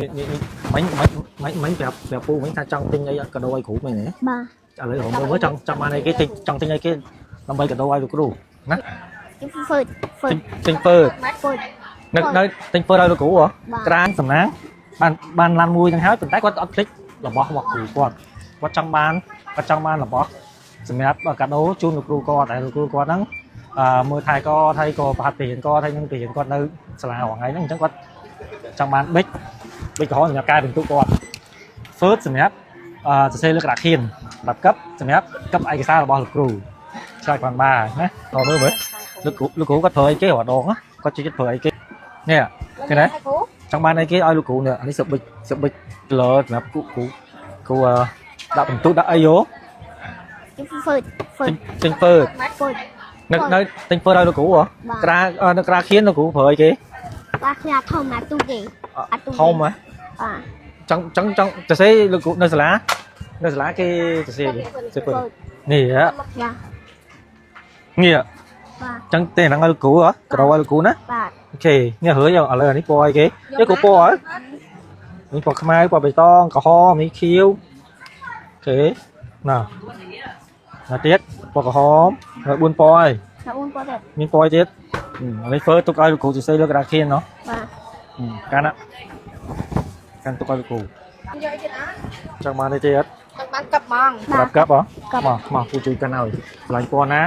នេះនេះមិញមិញមិញមិញប្រាប់ប្រាប់ពូមិញថាចង់ទិញអីកាដូឲ្យគ្រូមែនទេ បាទ ឥឡូវរកមើលមើលចង់ចង់បានអីគេទិញចង់ទិញអីគេដើម្បីកាដូឲ្យលោកគ្រូណា ហ្វឺតហ្វឺ ទិ ត ញទិញពើ ហ្វឺត នៅនៅទិញពើឲ្យលោកគ្រូហ៎ បាទ ក្រានសំណាងបានបានឡានមួយហ្នឹងហើយប៉ុន្តែគាត់អត់ភ្លេចរបស់របស់គ្រូគាត់គាត់ចង់បានគាត់ចង់បានរបស់សម្រាប់កាដូជូនលោកគ្រូគាត់តែលោកគ្រូគាត់ហ្នឹងអឺមើលថែក៏ថៃក៏ប្រហាត់ពរៀនក៏ថៃនឹងពរៀនគាត់នៅសាលារាល់ថ្ងៃហ្នឹងអញ្ចឹងគាត់ចង់បានប៊ិចប៊ិចក្រហមសម្រាប់កែពិន្ទុគាត់ហ្វឺតសម្រាប់អឺសរសេរលើក្តារខៀនសម្រាប់កឹបសម្រាប់កឹបឯកសាររបស់លោកគ្រូឆ្លើយបានបាទណាតមើលមើលលោកគ្រូលោកគ្រូគាត់ប្រើអីគេរាល់ដងណាគាត់ជួយចិត្តប្រើអីគេនេះឃើញទេ គ្រូ ចង់បានអីគេឲ្យលោកគ្រូនេះអានេះសបិចសបិចលើសម្រាប់គូគ្រូគ្រូអឺដាក់បន្ទុកដាក់អីយោ ហ្វឺតហ្វឺត ទិញទិញពើ ហ្វឺត នៅនៅទិញពើឲ្យលោកគ្រូហ៎ បាទ ក្រាអឺនៅក្រាខៀនលោកគ្រូប្រើអីគេ បាទខ្ញុំធំអាទូគេ អាទូ ធំហ៎ បាទ ចង់ចង់ចង់ទៅសេលោកគ្រូនៅសាលានៅសាលាគេទៅសេសេពើនេះហ៎ បាទ នេះ បាទ ចង់ទេហ្នឹងឲ្យលោកគ្រូហ៎ក្រោឲ្យលោកគ្រូណា បាទ អូខេនេះរឿយឥឡូវអានេះពណ៌អីគេនេះគ្រូពណ៌ហ៎នេះពណ៌ខ្មៅពណ៌បៃតងក្រហមនេះខៀវអូខេណាណាទៀតពណ៌ក្រហមហើយ4ពណ៌ហើយ ដល់4ពណ៌ទៀត មានពណ៌អីទៀតអានេះហ្វឺទុកឲ្យលោកគ្រូសរសេរលើក្តារខៀនណោះ បាទ កាន់ណាកាន់ទុកឲ្យលោកគ្រូ យកទៀតអត់ ចង់បាននេះទៀត ចង់បានកັບហ្មង ប្រាប់កាប់ហ៎មកមកពូជួយកាន់ឲ្យឆ្លាញ់ពណ៌ណា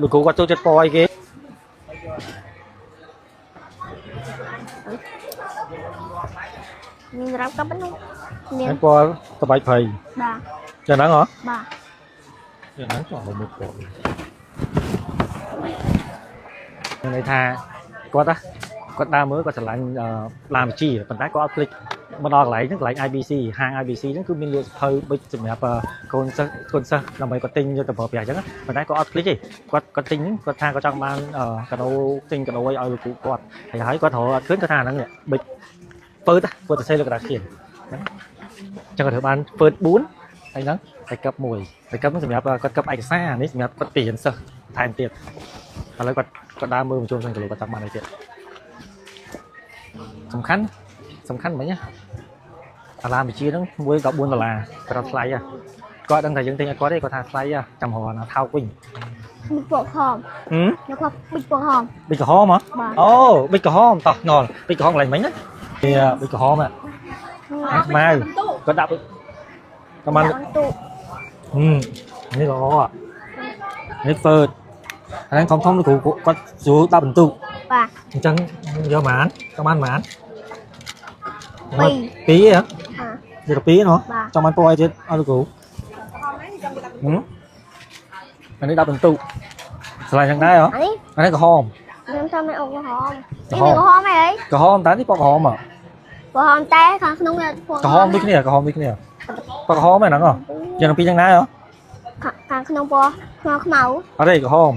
លោកគ្រូគាត់ចូលចិត្តពណ៌អីគេ មានរាប់កັບនោះមាន ហ្នឹងពណ៌តបាច់ព្រៃ បាទ ចឹងហ្នឹងហ៎ បាទ ចឹងហ្នឹងក៏មើលពណ៌មានន័យថាគាត់ណាគាត់ដើរមើលគាត់ឆ្លាញ់ឡានវិជាប៉ុន្តែគាត់អត់ភ្លេចមកដល់កន្លែងហ្នឹងកន្លែង IBC ហាង IBC ហ្នឹងគឺមានលក់សភៅប៊ិចសម្រាប់កូនសិស្សកូនសិស្សដើម្បីគាត់ទិញយកទៅប្រើប្រាស់អញ្ចឹងប៉ុន្តែគាត់អត់ភ្លេចទេគាត់គាត់ទិញគាត់ថាគាត់ចង់បានកាដូទិញកាដូឲ្យលោកគ្រូគាត់ហើយហើយគាត់រកអត់ឃើញគាត់ថាហ្នឹងប៊ិចពើតពើតសេលើក្តារខៀនអញ្ចឹងគាត់ត្រូវបានពើត4ហើយហ្នឹងហើយកັບមួយហើយកັບហ្នឹងសម្រាប់គាត់កັບឯកសារនេះសម្រាប់គាត់ពីរៀនសិស្សថែមទៀតឥឡូវគាត់គាត់ដើរមើលបញ្ជូនសិនគីឡូគាត់ចង់បានអីទៀតសំខាន់សំខាន់មិញណាអាឡាមវិជាហ្នឹងមួយ14ដុល្លារគាត់ថ្លៃហ៎គាត់ដឹងថាយើងទិញឲ្យគាត់ទេគាត់ថាថ្លៃហ៎ចាំរកណាថោកវិញ មានពណ៌ខំ ហឹម នៅគាត់ប៊ិចពណ៌ខំ ប៊ិចក្រហមហ៎ បាទ អូប៊ិចក្រហមតោះណលប៊ិចក្រហមកន្លែងមិញណាវាប៊ិចក្រហមហ៎ខ្មៅគាត់ដាក់ប្រហែល ទូ ហឹមនេះល្អនេះហ្វឺតអាហ្នឹងធំធំលោកគ្រូគាត់ស្រួលដាក់បន្ទុក បាទ អញ្ចឹងយកប៉ុន្មានចង់បានប៉ុន្មាន ពីរ ពីរហ៎ បាទ យកទៅពីរណោះ បាទ ចង់បានពណ៌អីទៀតឲ្យលោកគ្រូហឹមអានេះដាក់បន្ទុកឆ្លាញ់យ៉ាងដែរហ៎ អានេះ អានេះក្រហម ខ្ញុំចង់មានអុកក្រហម ក្រហម នេះមានក្រហមអីហី ក្រហមតើនេះពណ៌ក្រហមហ៎ ក្រហមតែខាងក្នុងវាពណ៌ ក្រហមដូចគ្នាក្រហមដូចគ្នាពណ៌ក្រហមហ្នឹងហ៎យ៉ាងពីរយ៉ាងដែរហ៎ ខាងក្នុងពណ៌ខ្មៅខ្មៅ អត់ទេក្រហម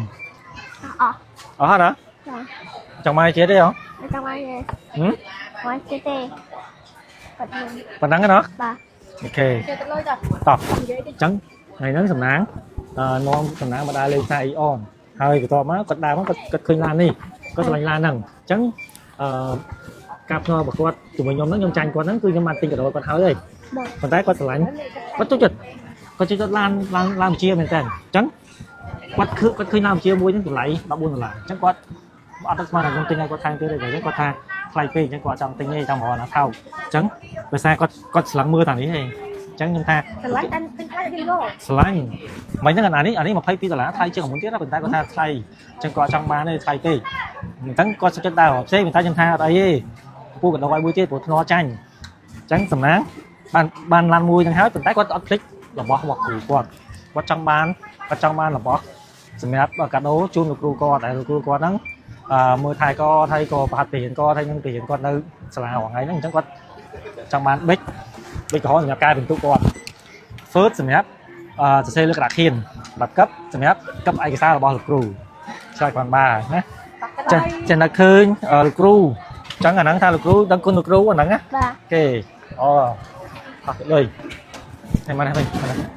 អស់ អស់ហើយណា ចា ចង់មកទៀតទេហ៎ មិនចង់បានទេ ហឹម មកទៀតទេបាត់ខ្ញុំ ប៉ុណ្ណឹងឯណោះ បាទ អូខេ យកទៅលុយតា តោះអញ្ចឹងថ្ងៃហ្នឹងសំណាងអឺនាំសំណាងមកដើរលេងផ្សារអ៊ីអនហើយបន្ទាប់មកគាត់ដើរមកគាត់គាត់ឃើញឡាននេះគាត់ឆ្លាញ់ឡានហ្នឹងអញ្ចឹងអឺការភ្នាល់របស់គាត់ជាមួយខ្ញុំហ្នឹងខ្ញុំចាញ់គាត់ហ្នឹងគឺខ្ញុំបានទិញកាដូគាត់ហើយហើយ បាទ ប៉ុន្តែគាត់ឆ្លាញ់គាត់ចូលចិត្តគាត់ចូលចិត្តឡានឡានឡានវិជាមែនតើអញ្ចឹងគាត់ឃើញគាត់ឃើញឡានវិជាមួយហ្នឹងតម្លៃ14ដុល្លារអញ្ចឹងគាត់អត់ទឹកស្មានថាខ្ញុំទិញឲ្យគាត់ថែមទៀតទេអញ្ចឹងគាត់ថាថ្លៃពេកអញ្ចឹងគាត់ចង់ទិញទេចង់រកណាថោកអញ្ចឹងដោយសារគាត់គាត់ឆ្លងមើលតានេះឯងអញ្ចឹងខ្ញុំថា ស្រឡាញ់តែទិញថ្លៃគេយក ឆ្លាញ់មិនហ្នឹងអានេះអានេះ22ដុល្លារថ្លៃជាងមុនទៀតណាប៉ុន្តែគាត់ថាថ្លៃអញ្ចឹងគាត់ចង់បានទេថ្លៃពេកអញ្ចឹងគាត់សុខចិត្តដើរផ្សេងប៉ុន្តែខ្ញុំថាអត់អីទេពូកណ្ដោឲ្យមួយទៀតព្រោះថ្នចាញ់អញ្ចឹងសំណាងបានបានឡានមួយហ្នឹងហើយប៉ុន្តែគាត់អត់ភ្លេចរបស់របស់គ្រូគាត់គាត់ចង់បានគាត់ចង់បានរបស់សម្រាប់កាដូជូនលោកគ្រូគាត់តែលោកគ្រូគាត់ហ្នឹងអឺមើលថែក៏ថៃក៏ប្រហាត់ពរៀនក៏ថៃនឹងពរៀនគាត់នៅសាលារាល់ថ្ងៃហ្នឹងអញ្ចឹងគាត់ចង់បានប៊ិចប៊ិចក្រហមសម្រាប់កែពិន្ទុគាត់ហ្វឺតសម្រាប់ អឺសរសេរលើក្តារខៀនសម្រាប់កឹបសម្រាប់កឹបឯកសាររបស់លោកគ្រូឆ្លើយបានបាទណាចេះចេះតែឃើញអឺលោកគ្រូអញ្ចឹងអាហ្នឹងថាលោកគ្រូដឹងគុណលោកគ្រូអាហ្នឹងណា បាទ គេអូអស់ទៅលុយហើយមកនេះវិញមកនេះ